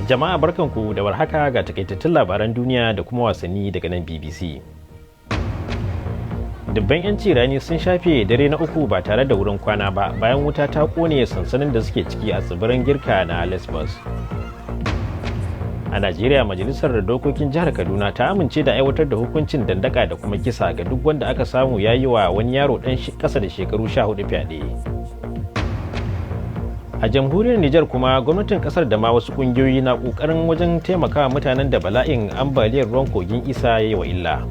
Jama'a, barkanku da warhaka, ga takaitattun labaran duniya da kuma wasanni daga nan BBC. Dubban 'yanci rani sun shafe dare na uku ba tare da wurin kwana ba bayan wuta ta kone sansanin da suke ciki a tsibirin Girka na Lesbos. A Najeriya, Majalisar Dokokin Jihar Kaduna ta amince da aiwatar da hukuncin dandaka da kuma kisa ga duk wanda aka samu ya yi wa wani yaro dan kasa da shekaru 14 fyaɗe. A jamhuriyar Nijar kuma, gwamnatin kasar da ma wasu kungiyoyi na kokarin wajen taimakawa mutanen da bala'in ambaliyar ruwan kogin Isa ya yi wa illa.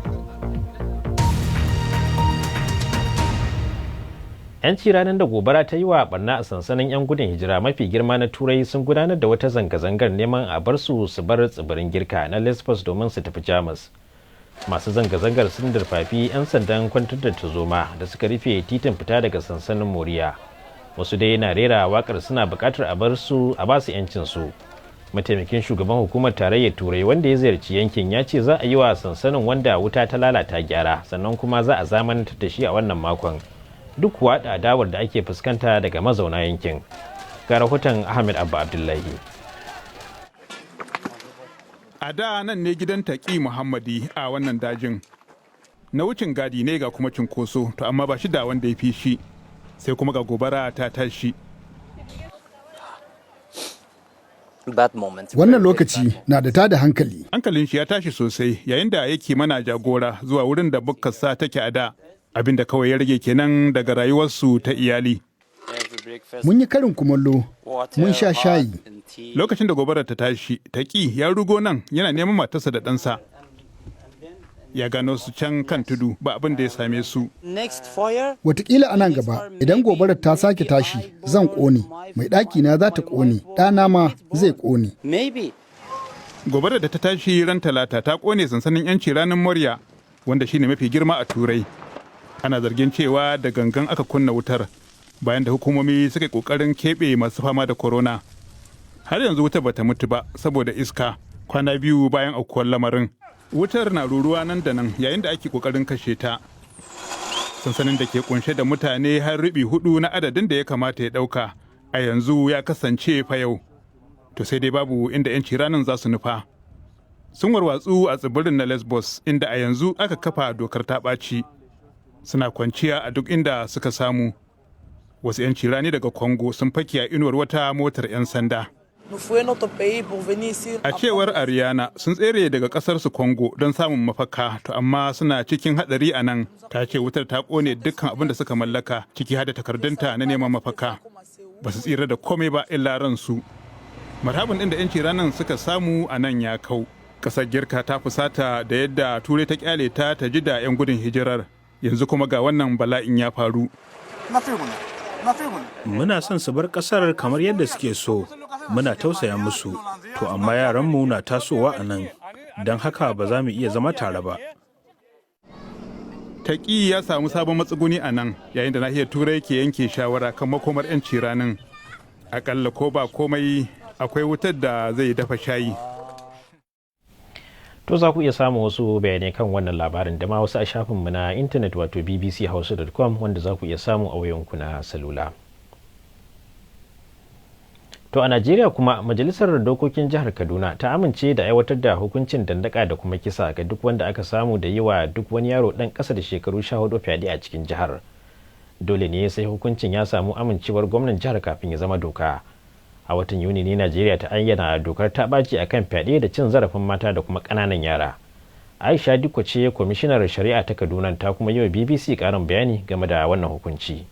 'Yanci ranar da gobara ta yi wa barna a sansanin 'yan gudun hijira mafi girma na Turai sun gudanar da wata zanga-zangar neman a bar su su bar tsibirin Girka na Lesbos domin su tafi Jamus. Masu zanga-zangar sun durfafi 'yan sandan kwantar da tuzoma da suka rufe titin fita daga sansanin Moriya. Wasu dai na rera wakar suna bukatar a bar su a basu 'yancin su. Mataimakin shugaban Hukumar Tarayyar Turai wanda ya ziyarci yankin ya ce za a yi wa sansanin wanda wuta ta lalata gyara, sannan kuma za a zamanantar da shi a wannan makon, duk kuwa da adawar da ake fuskanta daga mazauna yankin. Ga rahoton Ahmed Abba Abdullahi. A da nan ne gidan Taƙi Muhammadi a wannan dajin. Na wucin gadi ne, ga kuma cunkoso, to amma ba shi da wanda ya fi shi. Sai kuma ga gobara ta tashi. Wannan lokaci na da tada hankali. Hankalin shi ya tashi sosai yayin da yake mana jagora zuwa wurin da bukkarsa take a da. Abin da kawai ya rage kenan daga rayuwarsu ta iyali. Mun yi karin kumallo, mun sha shayi. Lokacin da gobarar ta tashi, Taƙi ya rugo nan yana neman matarsa da ɗansa. Ya gano su can kan tudu, ba abin da ya same su. Wataƙila a nan gaba, idan gobarar ta sake tashi, zan ƙone, mai ɗakina za ta ƙone, ɗana ma zai ƙone. Gobarar da ta tashi ran Talata ta ƙone sansanin 'yanci ranar Moriya, wanda shine mafi girma a Turai. Ana zargin cewa da gangan aka kunna wutar bayan da hukumomi suka yi ƙoƙarin keɓe masu fama da corona. Har yanzu wutar bata mutu ba saboda iska, kwana 2 bayan aukuwar lamarin. Wutar na ruruwa nan da nan yayin da ake ƙoƙarin kashe ta. Sansanin da ke kunshe da mutane har 400 na adadin da ya kamata ya ɗauka, a yanzu ya kasance fa yau. To sai dai babu inda 'yanci ranar za su nufa. Sun warwatsu a tsibirin na Lesbos, inda a yanzu aka kafa dokar ta ɓaci. Suna kwanciya a duk inda suka samu. Wasu 'yanci rani daga Congo sun fake a inuwar wata motar 'yan sanda. A cewar Ariana, sun tsere daga ƙasarsu Congo don samun mafaka, to amma suna cikin haɗari a nan. Ta ce wutar ta ƙone dukkan abin da suka mallaka, ciki har da takardunta na neman mafaka. Ba su tsira da komai ba illa ransu. Marhaban ɗin da 'yanci ranar suka samu a nan ya kau. Ƙasar Girka ta fusata da yadda Turai ta kyale ta ta ji da 'yan gudun hijirar. Yanzu kuma ga wannan bala'in ya faru. Muna son su bar ƙasar kamar yadda suke so, muna tausaya musu, to amma yaranmu na tasowa a nan, don haka ba za mu iya zama tare ba. Taƙi ya samu sabon matsuguni a nan yayin da nahiyar Turai ke yanke shawara kan makomar 'yanci ranin. Akalla ko ba komai akwai wutar da zai dafa shayi. To, za ku iya samun wasu bayanai kan wannan labarin da ma wasu a shafinmu na intanet, wato bbchausa.com, wanda za ku iya samu a wayanku na salula. To, a Najeriya kuma, Majalisar Dokokin Jihar Kaduna ta amince da aiwatar da hukuncin dandaka da kuma kisa ga duk wanda aka samu da yi wa duk wani yaro ɗan ƙasa da shekaru 14 fyaɗe a cikin jihar. Dole ne sai hukuncin ya samu amincewar gwamnan jihar kafin ya zama doka. A watan Yuni ne Najeriya ta ayyana dokar ta ɓaci akan fyaɗe da cin zarafin mata da kuma ƙananan yara. Aisha Dikko ce kwamishinar shari'a ta Kaduna, ta kuma yi wa BBC ƙarin bayani game da wannan hukunci.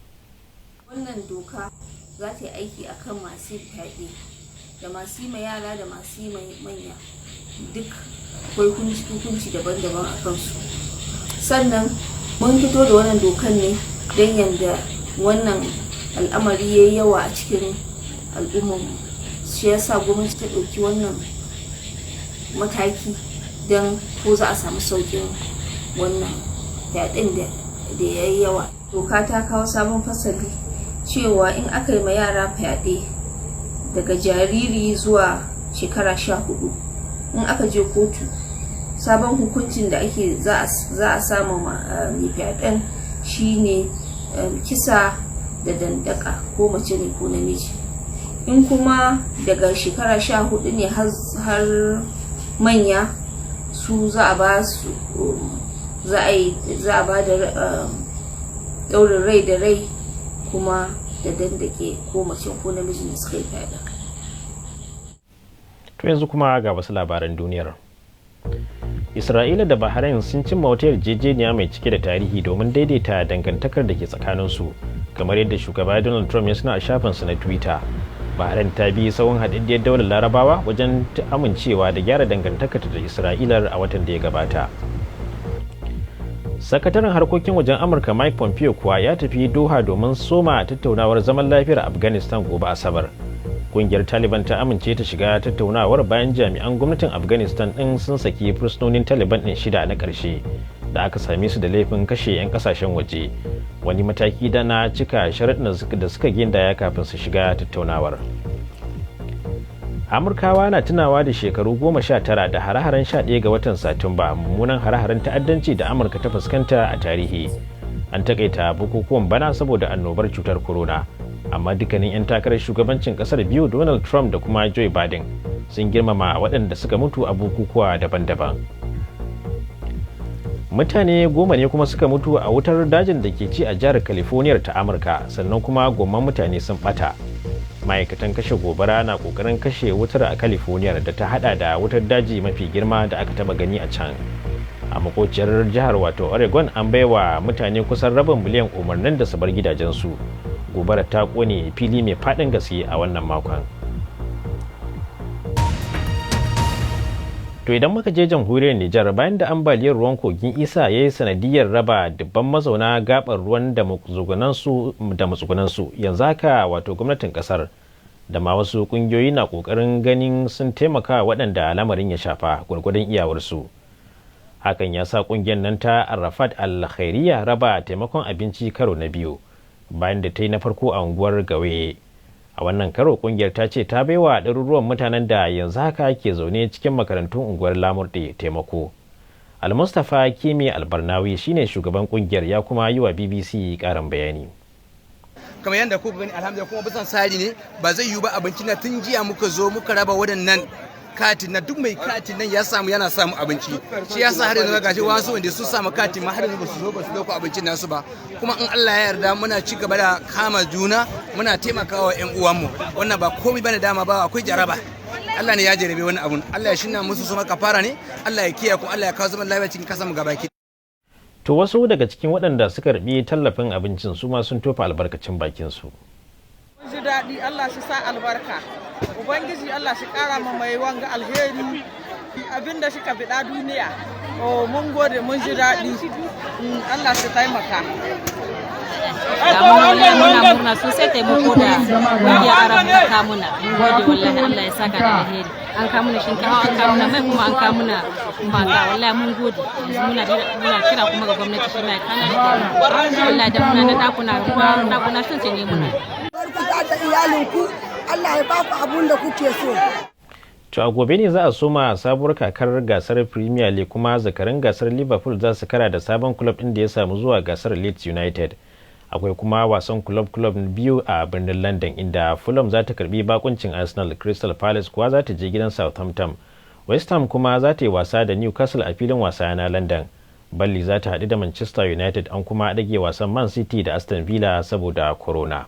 Wannan doka za ta yi aiki akan masu fyaɗe da masu yi ma yara da masu yi manya, duk akwai hukunci daban-daban a kansu. Sannan mun fito da wannan dokan ne don yadda wannan al'amari ya yi yawa a cikin al'ummarmu, shi yasa gwamnati ta ɗauki wannan mataki don ko za a samu sauƙin wannan fyaɗen da ya yi yawa. Doka ta kawo sabon fasali Cewa in aka yi ma yara fyaɗe daga jariri zuwa shekara 14, in aka je kotu, sabon hukuncin da ake za a samu mai fyaɗen shine kisa da dandaka, ko mace ne ko namiji. In kuma daga shekara 14 ne har manya, su za a ba su za a ba da daurin rai da rai kuma da dandake ko mace ko namijin da suka yi fyaɗe. To yanzu kuma ga wasu labaran duniyar. Isra'ila da Bahrain sun cimma wata yarjejeniya mai cike da tarihi domin daidaita dangantakar da ke tsakaninsu, kamar yadda shugaba Donald Trump ya sanar a shafinsa na Twitter. Bahrain ta bi tsawon haɗaɗɗiyar daular Larabawa wajen amincewa da gyara dangantakarta da Isra'ilar a watan da ya gabata. Sakataren harkokin wajen Amurka Mike Pompeo kuwa ya tafi Doha domin soma tattaunawar zaman lafiyar Afghanistan gobe Asabar. Kungiyar Taliban ta amince ta shiga tattaunawar bayan jami'an gwamnatin Afghanistan din sun saki fursunonin Taliban din shida na ƙarshe da aka same su da laifin kashe 'yan kasashen waje, wani mataki da na cika sharaɗin da suka gindaya kafin su shiga tattaunawar. Amurkawa na tunawa da shekaru 19 da hare-haren 11 ga watan Satumba, mummunan hare-haren ta'addanci da Amurka ta fuskanta a tarihi. An takaita bukukuwan bana saboda annobar cutar corona, amma dukkanin 'yan takarar shugabancin kasar biyu, Donald Trump da kuma Joe Biden, sun girmama waɗanda suka mutu a bukukuwa daban-daban. Mutane 10 ne kuma suka mutu a wutar dajin da ke ci a jihar California ta Amurka, sannan kuma gomman mutane sun bata. Ma'aikatan kashe gobara na kokarin kashe wutar a California da ta hada da wutar daji mafi girma da aka taba gani a can. A makociyar jihar, wato Oregon, an baiwa mutane kusan rabin miliyan umarnin da su bar gidajensu. Gobara ta kone fili mai fadin gaske a wannan makon. To idan muka je jamhuriyar Nijar, bayan da ambaliyar ruwan kogin Isa ya yi sanadiyar raba dubban mazauna gabar ruwan da matsugunansu, yanzu haka wato gwamnatin kasar da ma wasu kungiyoyi na kokarin ganin sun taimaka waɗanda lamarin ya shafa gwargwadon iyawarsu. Hakan ya sa kungiyar nan ta Arafat Al-Khairiyya raba taimakon abinci karo na biyu bayan da ta yi na farko a unguwar Gawe. A wannan karo kungiyar ta ce ta baiwa ɗaruruwan mutanen da yanzu haka ke zaune cikin makarantun unguwar Lamurde taimako. Almustapha Kimi Albarnawi shine shugaban kungiyar, ya kuma yi wa BBC ƙarin bayani. Kamar yadda kuka gani, alhamdulillah, kuma bisan sari ne ba zai yiwu ba. Abinci na tun jiya muka zo muka raba waɗannan katin na, duk mai katin nan ya samu, yana samu abinci. Shi ya sa har yanzu gashi wasu wanda sun samu katin ma har yanzu ba su zo ba su dauko abincin nasu ba. Kuma in Allah ya yarda muna ci gaba da kama juna, muna taimakawa ƴan uwanmu. Wannan ba komai bane, dama ba akwai jaraba, Allah ne ya jarabe wani abun. Allah ya shinna musu su maka fara ne. Allah ya kiyaye ku, Allah ya kawo zaman lafiya cikin kasar mu gabaki. To wasu daga cikin waɗanda suka karbi tallafin abincin su ma sun tofa albarkacin bakin su. Ji daɗi, Allah shi sa albarka. Ubangiji Allah shi ƙara ma mai wanga alheri abinda shi ka biɗa duniya. Oh, mun gode, mun ji daɗi. Allah shi taimaka. Ga muna murna sosai, taimako da ƙungiyar Arab ta kamuna. Mun gode wallahi, Allah ya saka da alheri. An kamuna shinkafa, an kamuna mai, kuma an kamuna manga. Wallahi mun gode. Yanzu muna kira kuma ga gwamnati shi ma ya kana da wallahi da muna na dakuna ruwa, dakuna sun canye muna. Barku da iyalinku, Allah ya baku abun da kuke so. To a gobe ne za a soma sabuwar kakar gasar Premier League, kuma zakarin gasar Liverpool za su kara da sabon club din da ya samu zuwa gasar, Leeds United. Akwai kuma wasan club club biyu a birnin London, inda Fulham za ta karbi bakuncin Arsenal, Crystal Palace kuwa za ta je gidan Southampton. West Ham kuma za ta yi wasa da Newcastle a filin wasa na London. Burnley za ta haɗu da Manchester United, an kuma ɗage wasan Man City da Aston Villa saboda corona.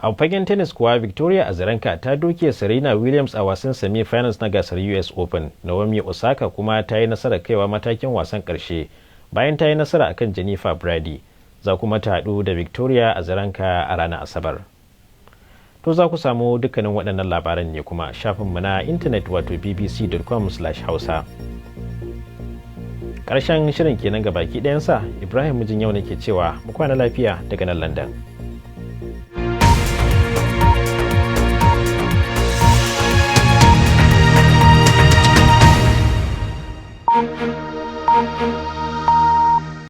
A fagen tennis kuwa, Victoria Azarenka ta doke Serena Williams a wasan semi-finals na gasar US Open. Naomi Osaka kuma ta yi nasarar kaiwa matakin wasan karshe bayan ta yi nasara akan Jennifer Brady. Za kuma ta haɗu da Victoria Azarenka a ranar Asabar. To za ku samu dukkanin waɗannan labaran ne kuma shafinmu na intanet, wato bbc.com/hausa. Ƙarshen shirin kenan ga baki ɗayansa. Ibrahim Mijin yau nake cewa mu kwana lafiya daga nan London.